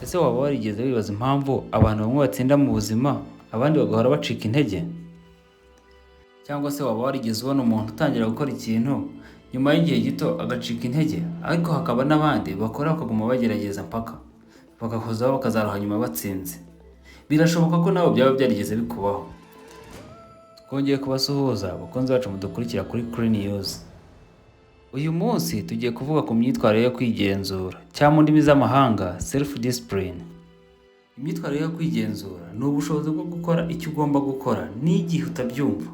Ese waba warigeze wibaza impamvu abantu bamwe batsinda mu buzima, abandi bagahora bacika intege? Cyangwa se waba warigeze ubona umuntu utangira gukora ikintu, nyuma y'igihe gito agacika intege, ariko hakaba n'abandi bakora bakaguma bagerageza mpaka, bagahozaho, bakazaroha nyuma batsinze? Birashoboka ko nawe byaba byarigeze bikubaho. Twongeye kubasuhuza, bakunzi bacu mudukurikira kuri Clean News. Uyu munsi tugiye kuvuga ku myitwarire yo kwigenzura, cyangwa mu ndimi z'amahanga self discipline. Imyitwarire yo kwigenzura ni ubushobozi bwo gukora icyo ugomba gukora n'igihe utabyumva.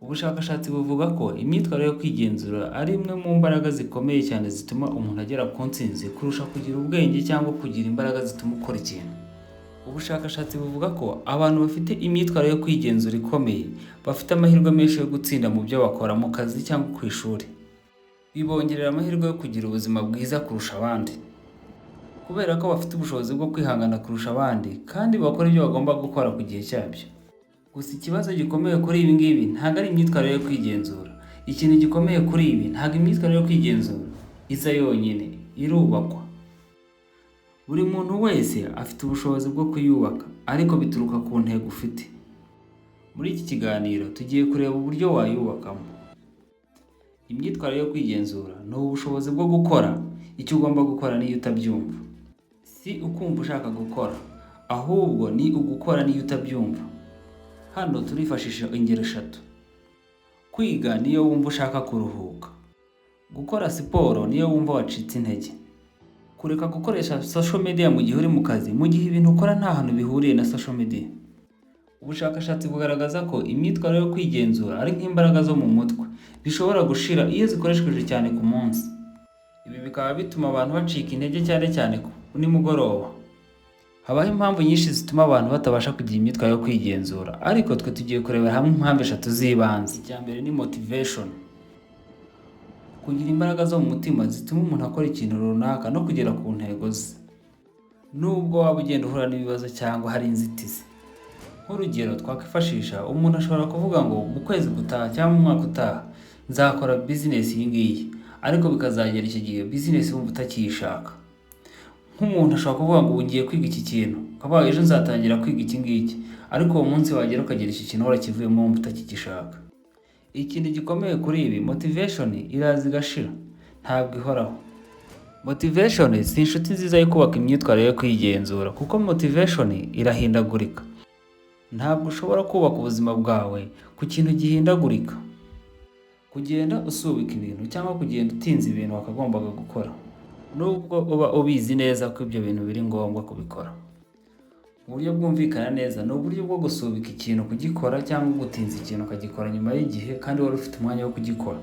Ubushakashatsi buvuga ko imyitwarire yo kwigenzura ari imwe mu mbaraga zikomeye cyane zituma umuntu agera ku ntsinzi kurusha kugira ubwenge cyangwa kugira imbaraga zituma ukora ikintu. Ubushakashatsi buvuga ko abantu bafite imyitwarire yo kwigenzura ikomeye bafite amahirwe menshi yo gutsinda mu byo bakora mu kazi cyangwa ku ishuri. Bibongerera amahirwe yo kugira ubuzima bwiza kurusha abandi, kubera ko bafite ubushobozi bwo kwihangana kurusha abandi kandi bakora ibyo bagomba gukora ku gihe cyabyo. Gusa ikibazo gikomeye kuri ibi ngibi ntabwo ari imyitwarire yo kwigenzura. Ikintu gikomeye kuri ibi, ntabwo imyitwarire yo kwigenzura iza yonyine, irubakwa. Buri muntu wese afite ubushobozi bwo kuyubaka, ariko bituruka ku ntego ufite. Muri iki kiganiro tugiye kureba uburyo wayubakamo. Imyitwarire yo kwigenzura ni ubushobozi bwo gukora icyo ugomba gukora n'iyo utabyumva. Si ukumva ushaka gukora, ahubwo ni ugukora n'iyo utabyumva. Hano turifashisha ingero eshatu: kwiga niyo wumva ushaka kuruhuka, gukora siporo niyo wumva wacitse intege, kureka gukoresha social media mu gihe uri mu kazi, mu gihe ibintu ukora nta hantu bihuriye na social media. Ubushakashatsi bugaragaza ko imyitwarire yo kwigenzura ari nk'imbaraga zo mu mutwe zishobora gushira iyo zikoreshejwe cyane ku munsi. Ibi bikaba bituma abantu bacika intege, cyane cyane nimugoroba. Habaho impamvu nyinshi zituma abantu batabasha kugira imyitwarire yo kwigenzura, ariko twe tugiye kurebera hamwe impamvu eshatu z'ibanze. Icya mbere ni motivation. Kugira imbaraga zo mu mutima zituma umuntu akora ikintu runaka no kugera ku ntego ze, nubwo waba ugenda uhura n'ibibazo cyangwa hari inzitizi. Nk'urugero twakwifashisha, umuntu ashobora kuvuga ngo mu kwezi gutaha cyangwa mu mwaka utaha nzakora bizinesi iyi ngiyi, ariko bikazagera icyo gihe bizinesi wumva utakiyishaka. Nk'umuntu ashobora kuvuga ngo ubu ngiye kwiga iki kintu, ukavuga ejo nzatangira kwiga iki ngiki, ariko uwo munsi wagera ukagera iki kintu warakivuyemo, wumva utakigishaka. Ikintu gikomeye kuri ibi, motivation iraza igashira, ntabwo ihoraho. Motivation si inshuti nziza yo kubaka imyitwarire yo kwigenzura, kuko motivation irahindagurika. Ntabwo ushobora kubaka ubuzima bwawe ku kintu gihindagurika, kugenda usubika ibintu cyangwa kugenda utinza ibintu wakagombaga gukora, nubwo uba ubizi neza ko ibyo bintu biri ngombwa kubikora. Mu buryo bwumvikana neza, ni uburyo bwo gusubika ikintu kugikora cyangwa gutinza ikintu ukagikora nyuma y'igihe kandi wari ufite umwanya wo kugikora.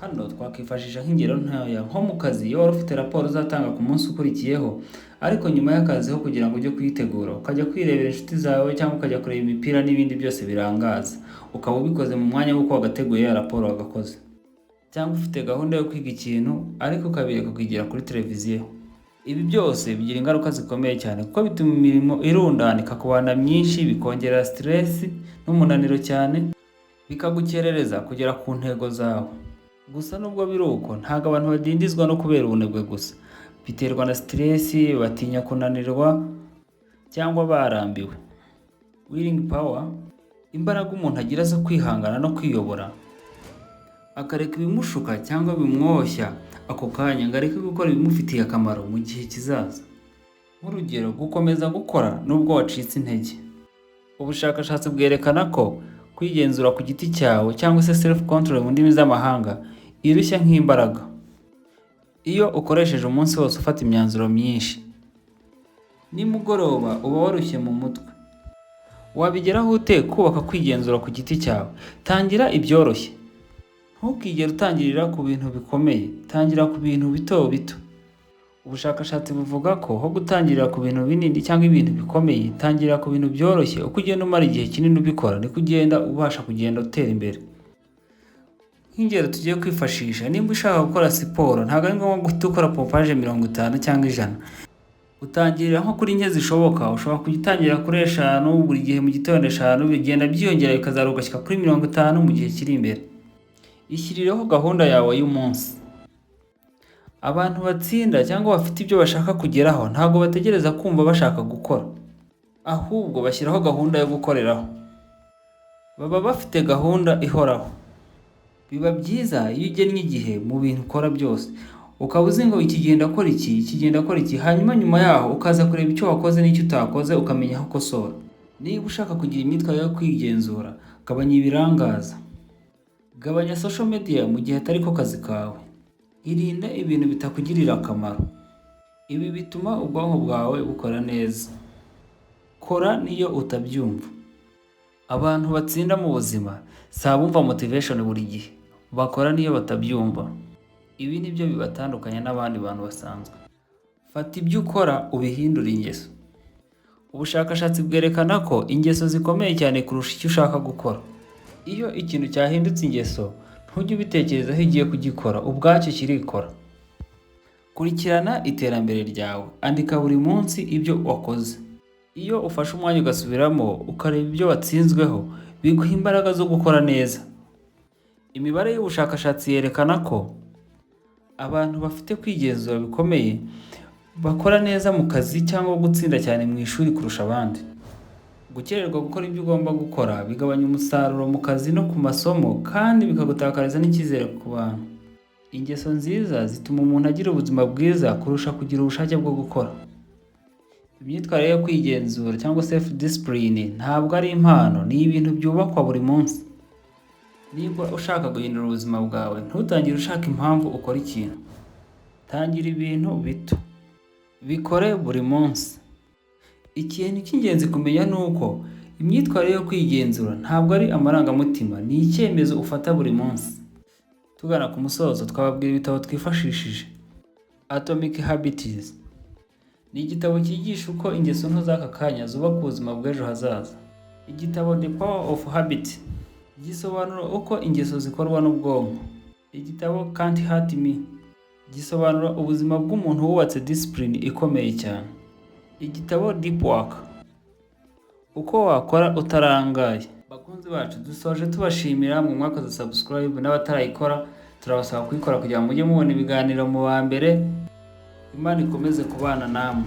Hano twakwifashisha nk'ingero ntoya, nko mu kazi, iyo wari ufite raporo uzatanga ku munsi ukurikiyeho, ariko nyuma y'akazi ho kugira ngo ujye kuyitegura ukajya kwirebera inshuti zawe cyangwa ukajya kureba imipira n'ibindi byose birangaza, ukaba ubikoze mu mwanya w'uko wagateguye ya raporo wagakoze. Cyangwa ufite gahunda yo kwiga ikintu ariko ukabireka ukigira kuri televiziyo. Ibi byose bigira ingaruka zikomeye cyane, kuko bituma imirimo irundana ikakubana myinshi, bikongera stress n'umunaniro cyane, bikagukerereza kugera ku ntego zawe. Gusa nubwo biri uko, ntabwo abantu badindizwa no kubera ubunebwe gusa. Biterwa na stress, batinya kunanirwa cyangwa barambiwe. Willing power, imbaraga umuntu agira zo kwihangana no kwiyobora, akareka ibimushuka cyangwa bimwoshya ako kanya ngo areke gukora ibimufitiye akamaro mu gihe kizaza. Nk'urugero, gukomeza gukora nubwo wacitse intege. Ubushakashatsi bwerekana ko kwigenzura ku giti cyawe, cyangwa se self control mu ndimi z'amahanga, irushya nk'imbaraga. Iyo ukoresheje umunsi wose ufata imyanzuro myinshi, nimugoroba uba warushye mu mutwe. Wabigeraho ute kubaka kwigenzura ku giti cyawe? Tangira ibyoroshye. Ntukigere utangirira ku bintu bikomeye, tangira ku bintu bito bito. Ubushakashatsi buvuga ko aho gutangirira ku bintu binini cyangwa ibintu bikomeye, tangira ku bintu byoroshye. Uko ugenda umara igihe kinini ubikora, niko ugenda ubasha kugenda utera imbere. Nk'ingero tugiye kwifashisha, nimba ushaka gukora siporo, ntabwo ari ngombwa guhita ukora pompage 50 cyangwa 100. Utangirira nko kuri nke zishoboka. Ushobora kujya utangira kuri eshanu buri gihe mu gitondo eshanu, bigenda byiyongera bikazaruka ugashyika kuri 50 mu gihe kiri imbere. Ishyirireho gahunda yawe y'umunsi. Abantu batsinda cyangwa bafite ibyo bashaka kugeraho ntabwo bategereza kumva bashaka gukora, ahubwo bashyiraho gahunda yo gukoreraho. Baba bafite gahunda ihoraho. Biba byiza iyo ugennye igihe mu bintu ukora byose, ukaba uzi ngo iki gihe ndakora iki, iki gihe ndakora iki, hanyuma nyuma yaho ukaza kureba icyo wakoze n'icyo utakoze, ukamenya aho ukosora. Niba ushaka kugira imyitwarire yo kwigenzura, gabanya ibirangaza. Gabanya social media mu gihe atari ko kazi kawe. Irinde ibintu bitakugirira akamaro. Ibi bituma ubwonko bwawe bukora neza. Kora niyo utabyumva. Abantu batsinda mu buzima si abumva motivation buri gihe, bakora niyo batabyumva. Ibi ni byo bibatandukanya n'abandi bantu basanzwe. Fata ibyo ukora ubihindure ingeso. Ubushakashatsi bwerekana ko ingeso zikomeye cyane kurusha icyo ushaka gukora. Iyo ikintu cyahindutse ingeso, ntujye ubitekerezaho igiye kugikora, ubwacyo kirikora. Kurikirana iterambere ryawe, andika buri munsi ibyo wakoze. Iyo ufashe umwanya ugasubiramo, ukareba ibyo watsinzweho, biguha imbaraga zo gukora neza. Imibare y'ubushakashatsi yerekana ko abantu bafite kwigenzura bikomeye bakora neza mu kazi cyangwa gutsinda cyane mu ishuri kurusha abandi. Gukererwa gukora ibyo ugomba gukora bigabanya umusaruro mu kazi no ku masomo, kandi bikagutakariza n'icyizere ku bantu. Ingeso nziza zituma umuntu agira ubuzima bwiza kurusha kugira ubushake bwo gukora. Imyitwarire yo kwigenzura cyangwa self discipline ntabwo ari impano, ni ibintu byubakwa buri munsi. Niba ushaka guhindura ubuzima bwawe, ntutangire ushaka impamvu ukora ikintu. Tangira ibintu bito. Bikore buri munsi. Ikintu cy'ingenzi kumenya ni uko imyitwarire yo kwigenzura ntabwo ari amarangamutima, ni icyemezo ufata buri munsi. Tugana ku musozo, twababwira ibitabo twifashishije. Atomic Habits ni igitabo cyigisha uko ingeso nto z'aka kanya zubaka ubuzima bw'ejo hazaza. Igitabo The Power of Habit gisobanura uko ingeso zikorwa n'ubwonko. Igitabo Can't Hurt Me gisobanura ubuzima bw'umuntu wubatse discipline ikomeye cyane. Igitabo Deep Work, uko wakora utarangaye. Bakunzi bacu, dusoje tubashimira mu mwakoze subscribe, n'abatarayikora turabasaba kuyikora kugira ngo mujye mubona ibiganiro mu ba mbere. Imana ikomeze kubana namwe.